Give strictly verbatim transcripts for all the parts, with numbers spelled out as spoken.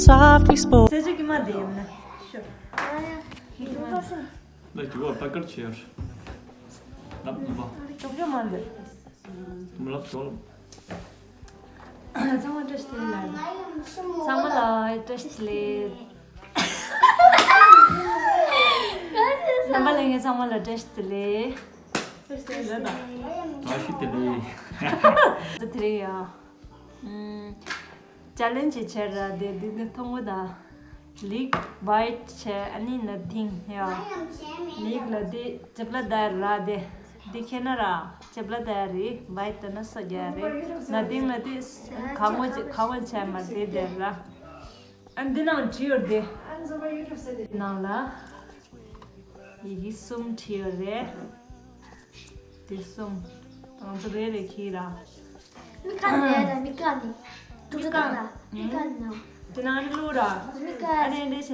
Softly spoke. སེ་ཅི་ཀི་མ་དེ་ཡིན་ན། ཤོ། ལ་ཀི་བ་པ་ཀར་ཆེར། ལབ་ནུ་བ། ཅོག་ཅོག་མ་འདི། མ་ལབ་ཤོ། ཚང་མ་བཀྲ་ཤིས་བདེ་ལེགས། ཚང་མ་ལ་བཀྲ་ཤིས་བདེ་ལེགས། རྣམ་པ་ལྷན་རྒྱས་ཚང་མ་ལ་བཀྲ་ཤིས་བདེ་ལེགས། བཀྲ་ཤིས་བདེ་ལེགས། བཀྲ་ཤིས་བདེ་ལེགས། དེ་རེད་ཡ། ཨམ། ཅ་ལན་ཇི་བྱས་ར་དེ་འདི་འདི་མཐོང་གོ་ད། ལིག་བའིཊ་བྱས་ཨ་ནི་ནི་ཐིང་ཡ། ལིག་ལ་དེ་ཅེབ་ལ་དར་ར་དེ། འདི་ཁྱེད་ན་ར་ཅེབ་ལ་དར་རི་བའིཊ་ད་ན་སོ་རྒྱ་རེ། ནི་ཐིང་ལ་དེ་གང་མོ་ཅེ་གང་མོ་བྱས་མ་དེ་དར་ར། ཨ་འདི་ནང་བྲིས་ཡོད་དེ། ནང་ལ། ཡི་གེ་གསུམ་བྲིས་ཡོད་རེད། དེ་གསུམ། ང་ཚོ་རེ་རེ་ཁྱེར་ར། མི་ཁ་ནས་ར་མི་ཁ་ནས། དུག་ཁ་ནས་མི་ཁ་ནས། དེ་ནང་ནས་བླུགས་ར། མི་ཁ། ཨ་ནེ་འདྲེ་བྱས་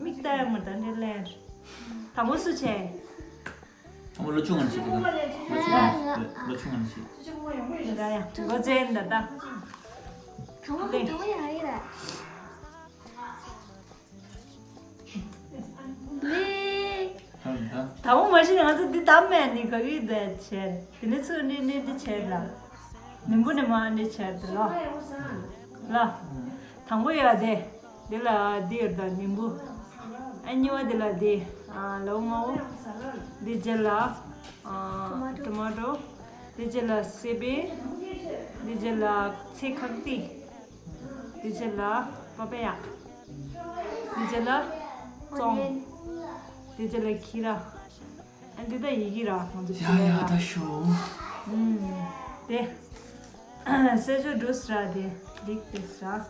མིག་ལྟ་ཡ་མ་ད་འདྲེ་ལན། དང་པོ་སུ་བྱས། དང་པོ་ལོ་ཆུང་ང་ནས་བྱས་དེ་ག་ལོ་ཆུང་ང་ནས་བྱས། ལོ་ཆུང་ང་ནས་བྱས། ཡ་ཡ་འགོ་བཙན་ད་ད། དང་པོ་དང་པོ་ཡ་ཡི་ར། ལེ། ད་འོ་མ་གཞི་ང་ཚོ་འདི་དམ་མེད་ནི་ག་གི་དེ་བྱས། དེ་ནས་ཚུར་ནི་ནི་འདི་བྱས་ལ། ནིམ་བུ་ནི་མ་འདི་བྱས་དེ་ལ། ལ། དང་པོ་ཡ་དེ། འདི་ལ་འདི་ཡོད་ད་ནིམ་བུ། ཨ་གཉིས་པ་འདི་ལ་འདི། ལའུ་མའོ། འདི་རྗེས་ལ། ཊོ་མ་ཊོ། འདི་རྗེས་ལ་སི་པན། འདི་རྗེས་ལ་ཚེ་ཁག་ཏི། དེ་རྗེས་ལ་པ་པ་ཡ། དེ་རྗེས་ལ་ཙོང་། དེ་རྗེས་ལ་ཁྱི་ར། ཨ་འདི་ད་ཡི་གེ་ར་ང་ཚོ་ཡ་ཡ་ད་ཤོ། ཨུམ། དེ། སེ་ཇོ་འགྲོ་སྲ་དེ་ལིག་དེ་སྲ།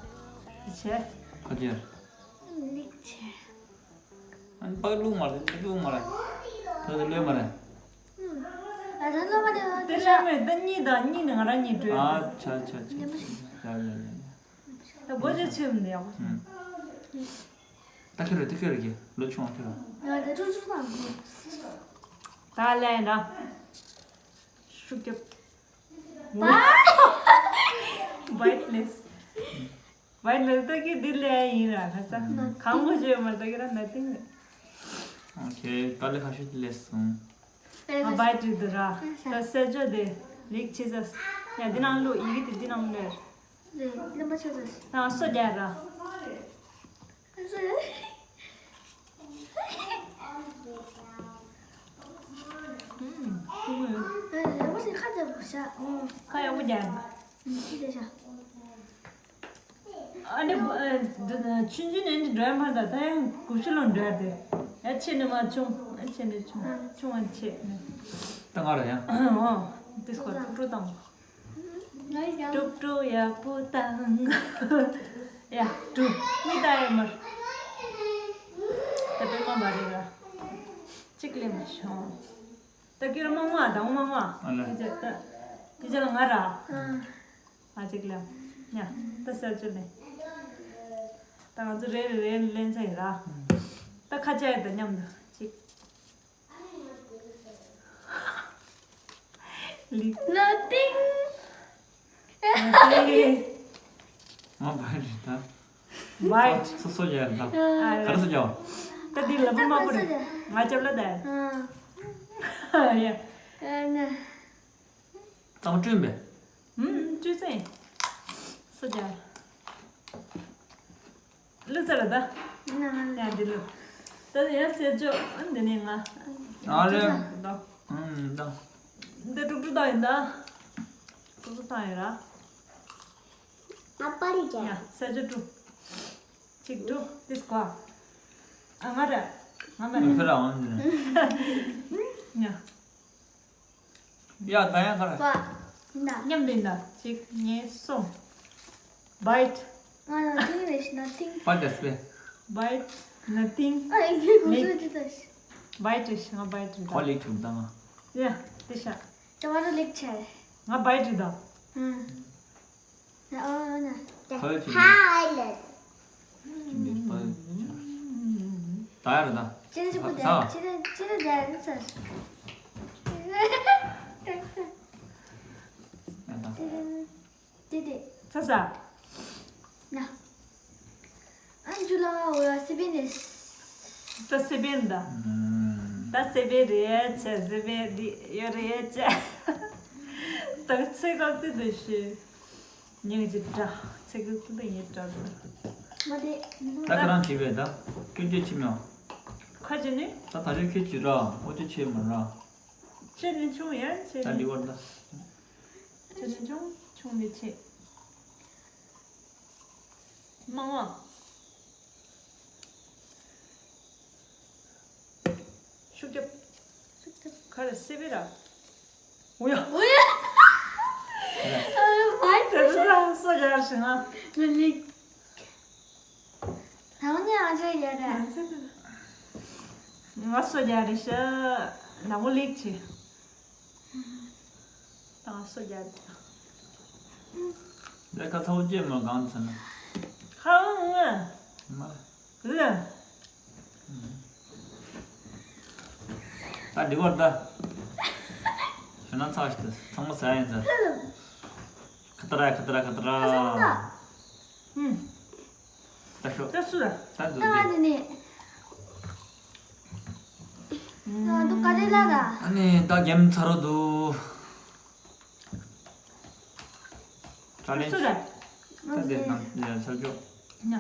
དེ་བྱས། ཁ་ཅེར། ལིག་བྱས། ཨ་ནི་པགས་བླུགས་མ་རེད། པགས་བླུགས་མ་རེད། ད་དེ་ལོས་མ་རེད། ཨ་ད་ལོ་མ་རེད། དེ་ལས་མེད་ད་གཉིས་དང་གཉིས་ནས་ང་རང་གཉིས་འགྲོ་ཡ། ཨ་ཆ་ཆ་ཆ། ཡ་ཡ་ཡ་ཡ། ད་སྒོ་ཆ་ཚུད་མི་ཡག་པོ་བྱུང་། ད་ཁྱོད་རེད་ད་ཁྱོད་རེད་གི་ལོ་ཆུང་བ་ཁྱོད་རེད། ང་ད་ཆུང་ཆུང་དང་། ད་ལས་ན། ཤུགས་རྒྱབ། བའིཊ་ལེས། བའིཊ་ལེས་ད་གི་འདི་ལས་ཡིན་ར་ཁ་ས། གང་གོ་བརྗོད་མ་ད་གི་ར་ནད་ཏིང་རེད། ཨོ་ཁེ་ད་ལས་ཁ་ཤས་ལས་སོང་། ང་བའིཊ་རེད་འདུག་ར། ད་སེ་ཇོ་དེ་ལིག་ཆི་ཟ། ཡ་འདི་ནང་བླུགས་ཡི་གེ་དེ་འདི་ནང་བླུགས། རེད་རྣམ་པ་ཆ་ཟ། ད་སོ་རྒྱག་ར། ཁ་ཡག་པོ་རྒྱག་ཨ་ནི་ཆུང་ཆུང་ནས་འདི་འགྲོ་ཡ་མ་ད་ད་ཡང་དགུ་བཅུ་ལོ་འགྲོ་ཡ་དེ་ཡ་ཆེ་ནས་མ་ཆུང་ཨ་ཆེ་ནས་ཆུང་ཆུང་ཨ་ཆེ་ནས། ད་ང་ར་ཡང་། ཨོ་དེ་སྐོར་ཀྲུ་ཀྲུ་དང་། ཀྲུག་ཀྲུག་ཡག་པོ་བཏང་། ཡ་ཀྲུག་མི་ལྟ་ཡ་མར། ད་པེ་མ་མ་རེད་ར། གཅིག་ལས་མ་བྱུང་། ད་ཀིར་མང་མ་དང་མང་མ། ཨ་ལེ། དེ་ལ་ང་ར། ཨ་གཅིག་ལས། ཡ་ད་སེ་ཇོ་ལས། ད་ང་ཚོ་རེ་རེ་རེ་ལེན་ཚ་ཡིན་ར། ད་ཁ་ཆེ་ཡ་ད་མཉམ་དུ་གཅིག་ལིག Nothing. ང་བའིཊ་རེད་ད། བའིཊ། སོ་སོ་རྒྱག་ད། ཨ་ག་རེ་སོ་རྒྱག་ད་འདི་ལ་བུ་མ་བུ་རེད། ང་ཅབ་ལ་ད། ཨ་ཡ། ཨ་ན། ད་བ་བསྐྲུན་པས། ཨུམ་བསྐྲུན་ཚེ། སོ་རྒྱག་ལུ་ཚར་ད། ཡ་འདི་ལུ། ད་ཡ་སེ་ཇོ་ཨ་འདི་ནས་ང་། ཨ་ལེ། ད། ཨུམ་ད། འདི་ཀྲུག་ཀྲུག་ད་ཡིན་ད། ཀྲུག་ཀྲུག་ད་ཡིན་ར། ཨ་པ་རི་ཅན། ཡ་སེ་ཇོ་ཀྲུག་གཅིག་ཀྲུག་དིས་ཀ་ཨ་ང་ར། ང་མ་ར། ཁྱོད་ར་འོང་འདི་ནས། ཡ། ཡ་ད་ཡ་ག་ར། པ། ན། མཉམ་དུ་ཡིན་ད། གཅིག་གཉིས་གསུམ། བའིཊ། ང་ན་ཐིང་རེད་ཤི་ན་ཐིང་། པ་དེ་སེ། བའིཊ། ན་ཐིང་། ཨ་ཡིན་གྱི་གོ་སོ་ཅི་ད་ཤི། བའིཊ་རེད་ཤི་ང་བའིཊ་རེད་ད། ཁོ་ལིག་ཐུབ་ད་ང་། ཡ་དེ་ཤ། ད་བ་རུ་ལིག་ཆེ། ང་བའིཊ་རེད་ད། ཧུམ། ཁ་ཡོད་ཆེ། ཧ་ཨའི་ལེན། ད་ཡར་ད། ཅི་རེད་ཅི་རེད་ཅི་རེད་ཟེར་ན་ཚར། ཡ་ད། དེ་དེ། ཚ་ས། ན། 我要随便点。 ད་སེ་བན་ད། ད་སེ་བན་རེད་ཆེ་སེ་བན་འདི་ཡོད་རེད་ཆེ། ད་ཚེ་གང་དུ་འདུག་ཤི། ཉིན་གཅིག་འདྲ། ཚེ་གང་དུ་འདུག་ཡིན་འདྲ་འདུག་མ་དེ། ད་ཁ་རང་བྱེད་པས་ད། སྐྱོན་བརྗོད་ཆེ་མྱོང་། ཁ་ཅི་ནི། ད་ད་ཆོས་ཁྱོད་ཀྱིས་ར་ཨོ་ཅོ་ཆེ་མ་ར། ཆེ་ནི་ཆུང་ཡང་ཆེ་ད་ནི། འདི་བར་ད། ཆེ་ནི་ཆུང་ཆུང་ནི་ཆེ། མང་བ། ཤུགས་རྒྱབ། ཤུགས་རྒྱབ། ག་རེ་སེ་བི་ར། འོ་ཡ། འོ་ཡ། ཨ། མ་ཡི་ཟེར་ཟེར་སོ་རྒྱ་རེ་ཞིང་ང་ལི། ད་ནི་ཨ་ཅེ་རྒྱ་རེ། ང་སོ་རྒྱ་རེ་ཤ། ནག་མོ་ལིག་ཆེ། ད་སོ་རྒྱ་རེ། ལས་ཀ་ཚ་བོ་ཅེས་མ་གང་ཚ་ན། ཁ་ང་མ། ལ། ད་འདི་བར་ད། ཞོ་ན་ཚགས་ཤིག་ད་ཚང་མ་ཟ་ཡིན་ཟ། ཁ་ཏ་ར་ཁ་ཏ་ར་ཁ་ཏ་ར། ཨུམ། ད་ཤོ། ད་སུ་ར། ད་འདུག་ད་ང་འདི་ནི། ང་འདུག་ག་རེ་ལ་ར། ཨ་ནི་ད་གེམ་ཚར་རོ་འདུག་ད་ལན། སུ་ར། ད་དེ་ནང་ཡ་ཚར་ཅོག་ཉ།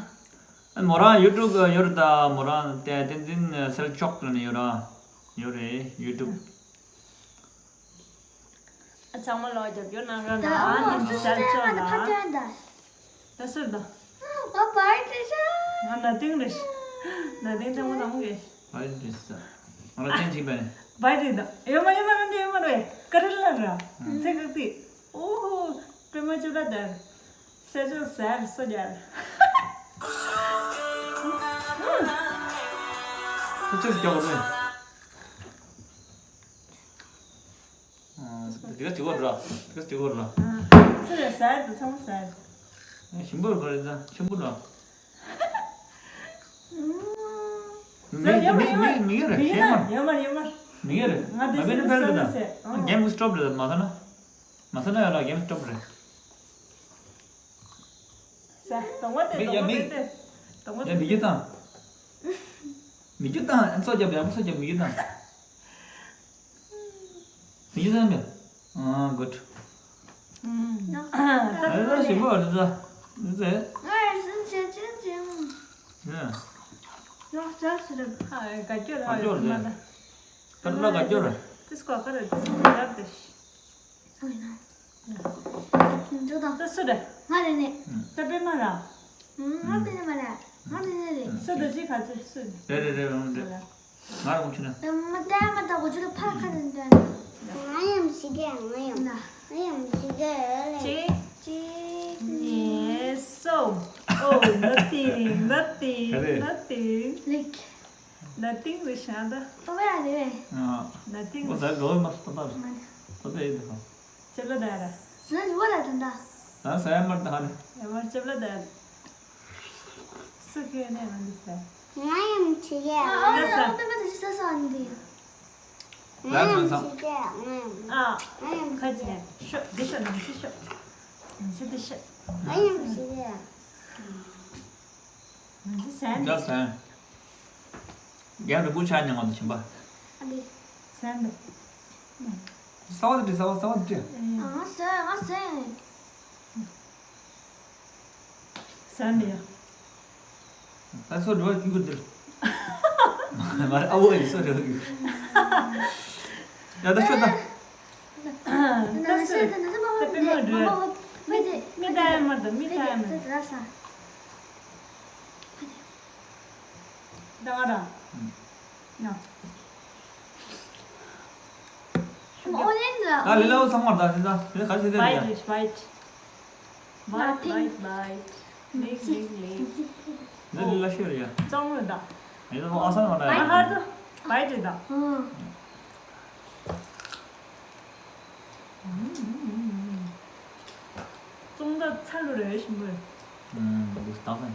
ཨ་མོ་རང་ཡུ་ཊུབ་ཡོད་རེད་ད། མོ་རང་དེ་བསྟན་འཛིན་ཚལ་མཆོག་ལ་ནི་ཡོད་ར། ཡོད་རེད་ཡུ་ཊུབ། ཨ་ཚང་མ་ལོ་རྒྱབ་སྐྱོར་གནང་རོགས་གནང་། ཨ་ནི་འདི་ཚལ་མཆོག་ལ། ད་སུ་རེད་ད། ང་བར་ཏི་ཤ། ང་ན་ཏིང་རེད། ན་ཏིང་ཐེངས་མ་དང་གི། བར་ཏི་ཤ། ང་ལ་ཏིང་ཅིག་པ་ནི། བར་ཏི་ད། ཡོད་མ་ཡོད་མ་རེད་ཡོད་མ་རེད། ཀ་རེ་ལ་ར། ཚེ་ག་ཏི། ཨོ་ཧོ། པད་མ་བཅུ་ལ་དར། སེ་ཅོ་ཟེར་སོ་རྒྱལ། ཁྱོད་ཆོས་སུ་སྐྱོ་བ་རེད། འདི་ག་གཅིག་པོ་ར། འདི་ག་གཅིག་པོ་ར། སུ་རེད་ཟེར་དུ་ཚང་མ་ཟེར། ཞིམ་པོ་རེད་ད་ཆེན་པོ་ར། མི་ཡོད་རེད་མི་ཡོད་རེད་ཡོད་མ་རེད་ཡོད་མ་རེད། མི་ཡོད་རེད། ང་འདི་སུ་རེད་ཟེར་ན་ཟེར། གེམ་སི་ཊོབ་རེད་མ་ཟེར་ན། མ་ཟེར་ན་ཡོད་ལ་གེམ་སི་ཊོབ་རེད། ས། གདོང་པ་དེ་མིག་ཡ་གདོང་པ་མིག་དེ་གདོང་པ་ཡ་དེ་མིག་ཆུ་བཏང་། མིག་ཆུ་བཏང་། སོ་རྒྱབ་ཡག་པོ་སོ་རྒྱབ་མིག་ཆུ་བཏང་། མིག་ཆུ་བཏང་མེད། ཨ་གུད། ཨུམ། ཨ་ད་ཞིམ་པོ་རེད་ད། ཟེ། ང་ཡང་སེམས་ཆེ་ཆེ་ཆེ། ཡ། ཡོག་ཅག་ཞིག་རེད། ཨ་ག་སྐྱོ་ར་ག་སྐྱོ་ར་ཟེ། ད་ལ་ག་སྐྱོ་ར། ཏིས་ཀོ་ཁ་ར་ཏིས་ཀོ་ར་ཏིས། འགྲོ་དང་། ད་སུ་རེད། ང་རེད་ནི། ད་པད་མ་ར། ང་པད་མ་རེད། ང་པད་མ་རེད། སུ་དེ་ཅི་ག་ཚོད་སུ་རེད། རེད་རེད་རེད་རེད། ང་རང་ཆུ་ན། ད་མ་ད་མ་ད་གོ་ཆུ་ལ་ཕར་ཁ་ནས་འདོན། ང་ཡང་ཞིག་གེ་ང་ཡང་ང་ཡང་ཞིག་གེ་ལེ། ཅིག་ཅིག་གཉིས་གསུམ། Oh, nothing, nothing, nothing. ལིག Nothing རེད་ཤག་ད། ཨོ་ཡ་རེད། ཨ། Nothing ཨོ་ཟ་གོ་མ་ཏོ་ཏོ། མ་ཏོ་ཏོ་ཨེ་ཏོ། ཅེབ་ལ་ད་ར། ཟ་ཇི་བ་ལ་ད་ད། ད་ཟ་ཡ་མར་ད་ཧ་ནི། ཡ་མར་ཅེབ་ལ་ད། སུ་ཁེ་ནས་ང་འདི་ཟ། ང་ཡང་ཆི་ཡ། ཨ་ཨ་ཨ་པེ་པེ་ད་ཅི་ཟ་ཟ་འདི། ང་ཡང་ཆི་ཡ་ང་ཡང་། ཨ། ང་ཡང་ཆི་ཡ། ཁ་ཅིག་ཤོག་འདི་ཤོག་ནང་ཅི་ཤོག་ནང་ཅི་འདི་ཤོག་ང་ཡང་ཆི་ཡ། ཟན། ཟན། རྒན་རིན་པོ་ཆེ་མྱང་བ་དང་ཁྱིམ་པ། ཨ་ལི། ཟན་དང་། གསར་པ་དེ་འདྲ་གསར་པ་གསར་པ་དེ་འདྲ། ང་ཟན་ང་ཟན། ཟན་མི་ཡ། ད་སོ་འགྲོ་བ་རྒྱུག་གི་འདིར། མ་རེད་ཨ་བོ་ཡིན་སོ་འགྲོ་བ་རྒྱུག་ཡ་ད་ཤོད་ད། ད་སུ་རེད། ད་པད་མ་འགྲོ་ཡ། མི་ད་ཡ་མར་ད་མི་ད་ཡ་མར། ད་ང་ར། ཡ། ཨོ་རེན་ཇི་ལ། ད་ལི་ལ་བོ་ཚང་མར་ད་ད་ད་ག་ཚོད་ད་ཡ། Bite, bite. Bite, bite, bite. Lick, lick, lick. འདི་ལི་ལ་ཤོད་རེད་ཡ། གཙང་རེད་ད། ཡ་ད་ཨ་སང་མ་ན་ཡ། ཧར་དུ་བའི་ཊི་རེད་ད། གཙང་ད་ཚ་ལུ་རེད་ཞིམ་པོ་རེད། འདི་ལྟ་ས།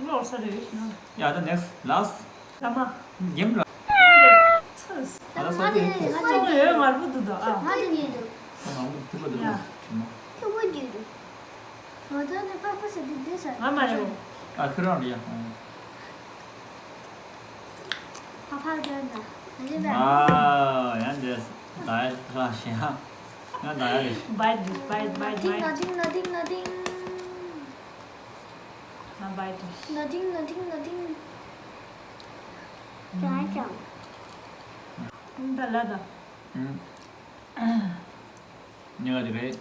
ལོ་ས་རེད་ཞིམ་པོ། ཡ་ད་next last. ལ་མ། གེམ་ར། ཚུ། ད་ལ་ས་དེ་ཚུ། གཙང་ཡོད་ངར་པོ་འདུག་ད་ཨ། ང་དེ་ཉིད་འདུག་ང་མ་འདུག་ཐུག་པ་འདུག་ཡ། ང་མ་འདུག་ཐུག་པ་འདུག་ང་ད་ནི་པ་པ་ས་དེ་དེ་ས། ང་མ་རེད། ཨ་ཁྱོད་རང་རེད་ཡ། ཕ་ཕ་དོན་དང་ཨ་ནི་བས། ཨ་ཡང་འདྲེས་ད་ཡ་ཁ་ཤས་ཡང་ད་ཡ་རེད། བའི་བའི་བའི་བའི། ན་ཏིང་ན་ཏིང་ན་ཏིང་ན་ཏིང་། ན་བའི་བའི། ན་ཏིང་ན་ཏིང་ན་ཏིང་། ད་ཡ་ཀྱང་། ད་ལ་ད། ཉེ་ག་དེ་རེད།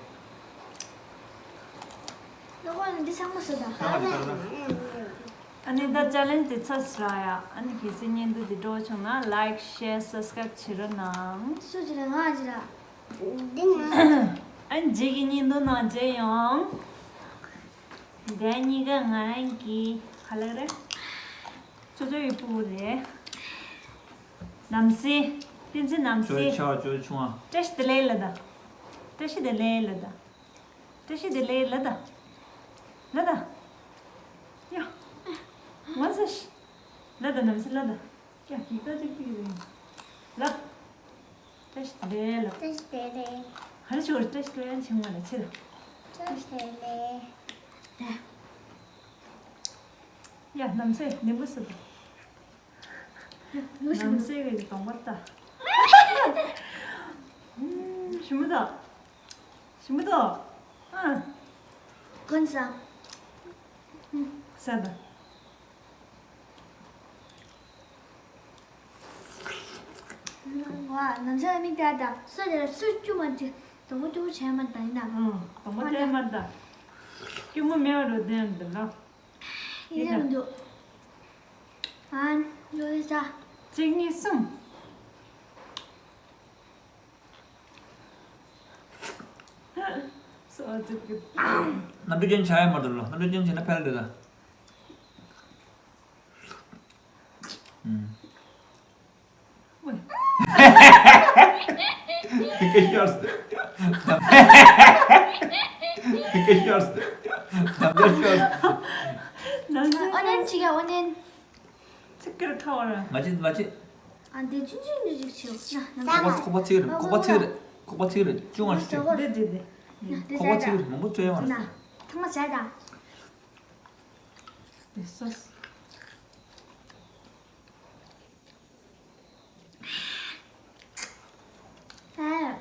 ལོ་གོ་ནི་འདི་ཚང་མ་སུ་ད། ཚང་མ་འདི་ལྟར་ན། ཨ་ནི་ད་ཅ་ལེན་ཇི་དེ་ཚར་སོང་ཡ། ཨ་ནི་གལ་སྲིད་བརྙན་ཐུང་འདི་སྤྲོ་བྱུང་ན་ལའིག་ཤེར་སབ་སི་ཀ་རའིབ་བྱེད་རོགས་གནང་། སུ་ཅི་ར་ང་ཅི་ར། འདི་ང་། ཨ་ནི་རྗེས་ཀྱི་བརྙན་ཐུང་ནང་མཇལ་ཡོང་། དེ་གཉིས་ཀ་ང་རང་གི་ག་ལེར་རེད། ཅོ་ཅོ་ཡི་སྤུ་གུ་རེད། ནམ་སེ། བསྟན་འཛིན་ནམ་སེ། ཅོ་ཆ་ཅོ་ཆུང་ཨ། བཀྲ་ཤིས་བདེ་ལེགས་ལ་ད། བཀྲ་ཤིས་བདེ་ལེགས་ལ་ད། བཀྲ་ཤིས་བདེ་ལེགས་ལ་ད། ལ་ད། ཡ། ང་ཚོ་ཤི། ལ་ད་ནམ་སེ་ལ་ད། ཡ་གི་ད་ཅིག་ཏིག་རེད། ལ། བཀྲ་ཤིས་བདེ་ལེགས་ལ། བཀྲ་ཤིས་བདེ་ལེགས། ཧ་ལས་ཆོག་བཀྲ་ཤིས་བདེ་ལེགས་ཆུང་མ་ལ་ཆེ་ད། བཀྲ་ཤིས་བདེ་ལེགས། ཡ་ནམ་སེ་ནིམ་བུ་སུ་ད། ཡོ་ཞིག་ནམ་སེ་གི་གདོང་པ་ལྟ། ཞིམ་པོ་འདུག་ཞིམ་པོ་འདུག་ཨ། ཀུན་བཟང་། ཟ་ད། ཝ། ནམ་སེ་མིག་ལྟ་ད། སུ་དེ་སུ་ཅུ་མ་ཅི། གདོང་པ་ཅུ་བྱས་མ་ད་ཡིན་ན། ཨང་གདོང་པ་ལྟ་མ་ད། སྐྱུར་མོ་མེད་པ་འགྲོ་དེ་འདི་ལ། ཡིན་ན་མི་འདུག་ཨ་ཡོད་ས། གཅིག་གཉིས་གསུམ། སོ་གཅིག་གི། རྣམ་འགྲོ་ཅན་བྱ་ཡ་མ་འགྲོ་ལ། རྣམ་འགྲོ་ཅན་བྱས་ན་ཕལ་འདི་ལ། ཨུམ། ཨོའི། སྐད་ཤོར་སོང་། སྐད་ཤོར་སོང་། ནམ་རྒྱུན་ཨོ་ནན་ཅིག་ཨོ་ནན། ཚིག་ཀིར་ཁ་བ་ར། མ་བྱེད་མ་བྱེད། ཨ་འདི་ཆུང་ཆུང་འདི་ཅིག་བྱེད་ན། ཁོག་པ་ཁོག་པ་ཚིག་རེད། ཁོག་པ་ཚིག་རེད། ཁོག་པ་ཚིག་རེད། ཅུང་ང་ཞིག་བྱེད། འདི་འདི་འདི། ཁོག་པ་ཚིག་རེད། མང་པོ་བཙོས་ཡོང་བ་རེད། ཐང་མ་བྱས་དང་། འདི་སོ། ཨ།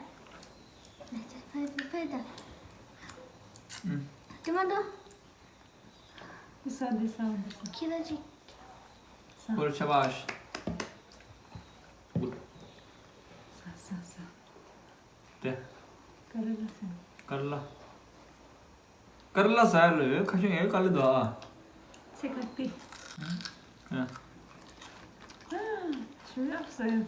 ཕེ་ཕེ་ཕེ་ད། ཨུམ། ཏི་མ་ཏོ། འདི་ས་འདི་ས་འདི་ས། ཁྱི་ལ་ཅིག་ས། ཀུར་ཆ་བ་ཤ། ས་ས་ས། དེ། ཀ་ར་ལ་ས། ཀ་ར་ལ། ཀ་ར་ལ་ཟ་ཡ་ལོས་ཁ་ཤོང་ཡོད་ཀ་ལི་དོ་ཨ། ཚེ་ཁ་པི། ཨ། ཨ། ཞུ་ཡག་ཟ་ཡ།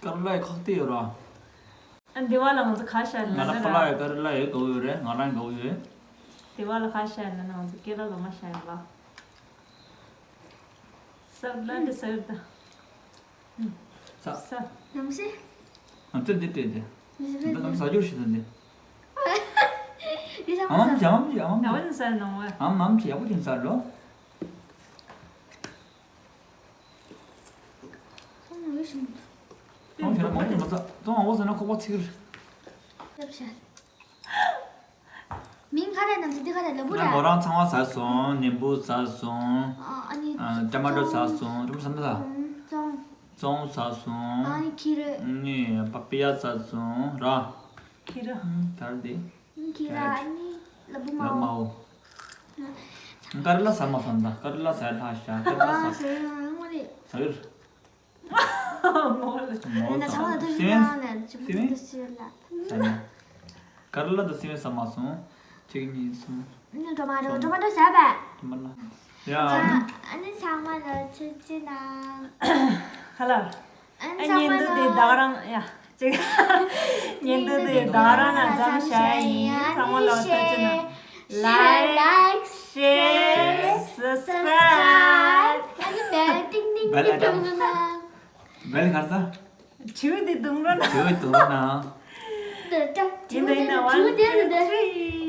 ཀ་ར་ལ་ཡི་ཁག་ཏི་ཡོད་ར། ཨ་འདི་བ་ལ་ང་ཚོ་ཁ་ཤ་ལ་ང་རང་ལ་པ་ལ་ཡི་ཀ་ར་ལ་ཡི་དོ་ཡོད་རེད། ང་རང་དོ་ཡོད། འདི་བ་ལ་ཁ་ཤ་ལ་ང་ཚོ་ཀེ་ལ་ལ་མ་ཤ་ཡ་ལ། སབ་ལ་འདི་སབ་ད། ས། ས། ནམ་སེ། ནམ་སེ་འདི་སྤྲད་དེ། ནམ་སེ་འདི་ནམ་ས་རྒྱུ་ཞིག་ད་འདི། འདི་ས་ཨ་མ་མ་ས། ཅི་ཨ་མ་མ་ཅི་ཨ་མ་ན་མ་བ་ཅི། ནི་ས་ནང་བ། ཨ་མ་མ་ཅི་ཡག་པོ་ཅིག་ཟ་ལོ། ཨ་མ་ཡོད་ཤིང་། ཨ་མ་ཁྱེད་རང་མང་པོ་མ་ཟ། ཙོང་ཨ་བོ་ཟ་ན་ཁོག་པ་ཚིག་རེད། རྒྱབ་ཤ། མིང་ག་རེ་ནམ་སེ་འདི་ག་རེ་ལ་བུ་ར། ང་མོ་རང་ཚང་མ་ཟ་སོང་། ནིམ་བུ་ཟ་སོང་། ཨ་ཨ་ནི། ཨ་ཊ་མ་ཊོ་ཟ་སོང་། ཊ་མ་ཊོ་ཟ་མ་ཟ། ཙོང་། ཙོང་ཟ་སོང་། ཨ་ནི་ཁི་རེ། ནི་པ་པི་ཡ་ཟ་སོང་ར། ཁི་རེ། ཨ་ད་རེ་དེ། ཁི་རེ་ཨ་ནི་ལ་བུ་མ་ལ་མ་འོ། འོ། ཀ་རི་ལ་ཟ་མ་སོང་ད། ཀ་རི་ལ་ཟ་ལྷ་ཤ། ཀ་རི་ལ་ཨ་ཟ། ཟེར་ཡོང་རེད། ཟ་ཡོད། མོ་ལ། ན་ཚང་མ་ཐུགས་རྗེ་གནང་ནས་ཅི་མོ་ཐུགས་རྗེ་ལ། ཟ་ན། ཀ་རི་ལ་དང་སི་མེན་ཟ་མ་སོང་། གཅིག་གཉིས་གསུམ། ནི་ཊོ་མ་ཊོ། ཊོ་མ་ཊོ་ཟ་བས། ཊོ་མ་ཊོ། ཡ། ཨ་ནི་ཚང་མ་ལ་ཐུགས་རྗེ་གནང་། ཧ་ལ། ཨ་ནི་ཨ་ཚང་མ་ལ། བརྙན་ཐུང་དེ་བདག་རང་ཡ། གཅིག་བརྙན་ཐུང་དེ་བདག་རང་ལ་མཚམས་བཞག་ཡིན། ཚང་མ་ལ་ཐུགས་རྗེ་གནང་། Like, share, subscribe. ཨ་ནི་བེལ་ཏིང་ཏིང་ཏིང་ཏིང་ན། བེལ་གར་ས། བྱིའུ་འདི་རྡུང་རོགས་གནང་། བྱིའུ་རྡུང་རོགས་གནང་། ད་ད་ཡིན་ད་ཡིན་ད། One, two, three.